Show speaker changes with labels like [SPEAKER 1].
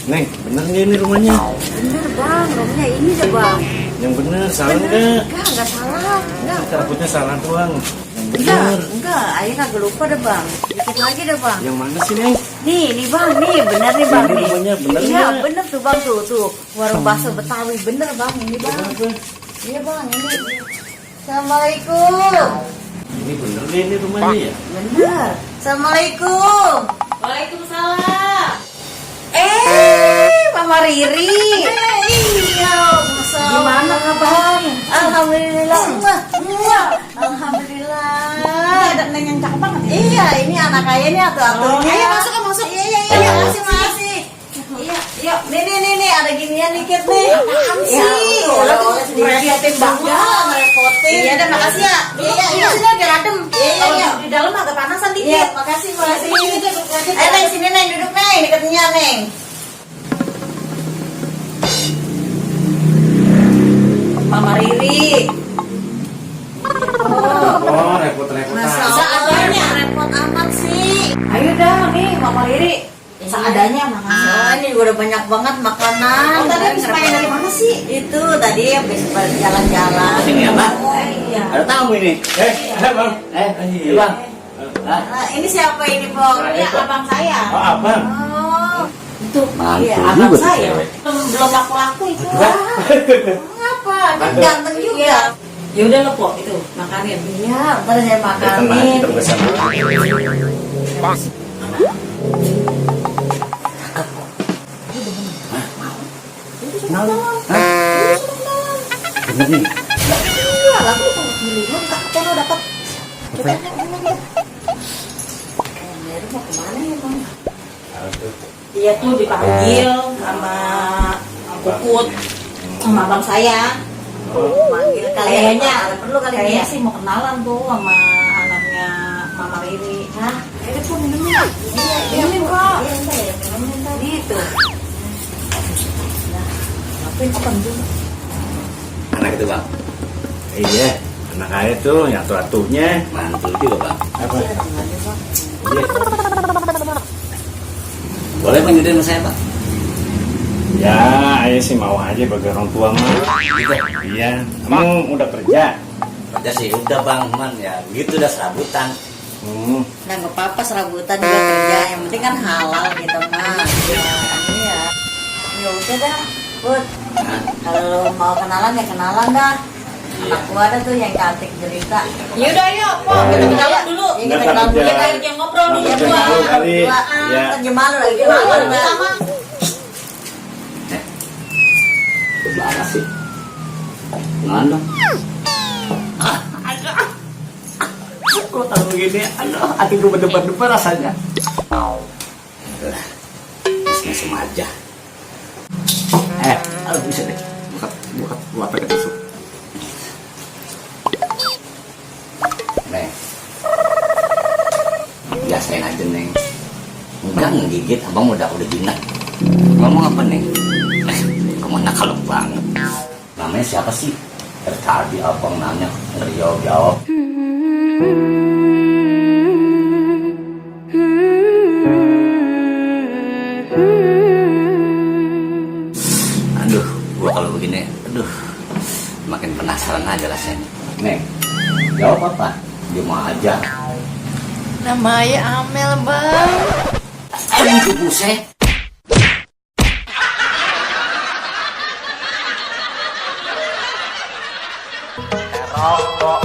[SPEAKER 1] Neng, bener nggak ini rumahnya?
[SPEAKER 2] Bener bang, rumahnya ini deh bang.
[SPEAKER 1] Yang bener, salah nggak?
[SPEAKER 2] Enggak salah. Enggak.
[SPEAKER 1] Takutnya salah doang. Yang bener.
[SPEAKER 2] Enggak, ayah kagak lupa deh bang. Dikit lagi deh bang.
[SPEAKER 1] Yang mana sih, Neng?
[SPEAKER 2] Nih bang, nih bener nih bang
[SPEAKER 1] Ini
[SPEAKER 2] nih.
[SPEAKER 1] rumahnya bener
[SPEAKER 2] Iya
[SPEAKER 1] nggak?
[SPEAKER 2] bener tuh bang tuh warung bakso Betawi bener bang ini bang.
[SPEAKER 1] Apa?
[SPEAKER 2] Iya bang ini. Assalamualaikum.
[SPEAKER 1] Ini bener deh ini rumahnya ya?
[SPEAKER 2] Bener. Assalamualaikum.
[SPEAKER 3] Waalaikumsalam.
[SPEAKER 2] Mama Riri. Iya, masa. Gimana kabar? Alhamdulillah. Alhamdulillah.
[SPEAKER 3] Ada neng yang cakep banget ya?
[SPEAKER 2] Iya, ini anak ayah nih atuh-atuhnya.
[SPEAKER 3] Ayo masuk.
[SPEAKER 2] Iya, makasih. Iya, yuk. Nih, ada ginian dikit nih.
[SPEAKER 3] Apaan sih?
[SPEAKER 2] Oleh-oleh sendiri.
[SPEAKER 3] Ngerepotin banget.
[SPEAKER 2] Ngerepotin.
[SPEAKER 3] Iya, dah, makasih ya.
[SPEAKER 2] Iya.
[SPEAKER 3] Sini biar adem.
[SPEAKER 2] Iya.
[SPEAKER 3] Di dalam agak panasan
[SPEAKER 2] Iya,
[SPEAKER 3] dikit.
[SPEAKER 2] makasih.
[SPEAKER 3] Ayo,
[SPEAKER 2] Neng, sini Neng, duduk Neng, deketnya Neng. Mama Riri.
[SPEAKER 1] Oh, repot-repot.
[SPEAKER 2] Seadanya repot amat sih.
[SPEAKER 3] Ayo dah, nih Mama Riri. Seadanya makasih.
[SPEAKER 2] Oh, ini udah banyak banget makanan.
[SPEAKER 3] Oh, tadi habis main dari mana sih?
[SPEAKER 2] Itu tadi habis jalan-jalan.
[SPEAKER 1] Sini ya, Mbak.
[SPEAKER 2] Iya.
[SPEAKER 1] Ada tamu ini. Ada bang. Iya bang.
[SPEAKER 2] Nah, ini siapa ini, Pong?
[SPEAKER 3] Ini abang saya.
[SPEAKER 1] Oh, abang.
[SPEAKER 2] Oh,
[SPEAKER 3] Itu.
[SPEAKER 1] Mantul
[SPEAKER 3] Iya,
[SPEAKER 1] juga
[SPEAKER 3] abang
[SPEAKER 1] tuh
[SPEAKER 3] saya.
[SPEAKER 1] cewek.
[SPEAKER 3] Belum laku-laku itu.
[SPEAKER 2] ngapa? Dia ganteng juga.
[SPEAKER 3] Ya udah lo kok itu makanin.
[SPEAKER 2] Iya, ntar saya
[SPEAKER 1] Tenang,
[SPEAKER 2] makanin.
[SPEAKER 1] kita bersama. Bener nih.
[SPEAKER 2] Iya, lalu belum kan lo dapat. Meru mau kemana ya, Bang?
[SPEAKER 3] Dia tuh dipanggil sama Puput sama abang saya.
[SPEAKER 2] Manggil
[SPEAKER 3] Kayaknya
[SPEAKER 2] ada perlu kali
[SPEAKER 3] kayaknya
[SPEAKER 2] ya.
[SPEAKER 3] sih mau kenalan tuh sama anaknya Mama Riri.
[SPEAKER 2] Hah? Ini pun minumnya. Iya,
[SPEAKER 3] Minum kok.
[SPEAKER 2] Iya, entar ya, minumnya tadi itu. Nah, ngapain apa dulu?
[SPEAKER 1] Anak itu bang. Iya, anak ayah tuh yang atuh-atuhnya. Mantul juga bang. Apa? Iya.
[SPEAKER 4] Boleh lanjutin sama saya, Pak?
[SPEAKER 1] Ya, ayah sih mau aja bagi orang tua mah. Iya. Emang udah kerja?
[SPEAKER 4] Kerja sih udah bang, man ya gitu udah serabutan.
[SPEAKER 2] Nah, nggak apa-apa serabutan juga kerja. Yang penting kan halal gitu mah. Iya. Ya udah dah, Bud. Kalau lo mau kenalan ya kenalan dah. Anak gua ada tuh yang cantik jelita.
[SPEAKER 3] Ya udah yuk, Po, kita kenalan dulu.
[SPEAKER 2] Ya, kita kenalan dulu
[SPEAKER 3] Kita
[SPEAKER 2] kan.
[SPEAKER 3] yang ngobrol nih
[SPEAKER 1] Ngobrol
[SPEAKER 3] berdua.
[SPEAKER 1] dulu kali.
[SPEAKER 2] Berduaan,
[SPEAKER 1] Ya.
[SPEAKER 2] terjemah lu lagi.
[SPEAKER 3] Kenalan sama.
[SPEAKER 4] Gimana sih? Kenalan dong.
[SPEAKER 1] Kok tahu begini? Aduh, hati gue berdebar-debar rasanya.
[SPEAKER 4] Bisnya sama aja. Aduh bisa deh.
[SPEAKER 1] Buat pakai tusuk.
[SPEAKER 4] Neng. Biasain aja, Neng. Enggak ngegigit, abang udah jinak. Ngomong apa, Neng? Kamu nakal banget. Namanya siapa sih? Tadi abang nanya, nggak jawab-jawab. Aduh, gua kalau begini, makin penasaran aja rasanya. Neng, jawab apa? Dia mau aja.
[SPEAKER 2] Namanya Amel, Bang.
[SPEAKER 4] Aduh, buset.
[SPEAKER 1] Rokok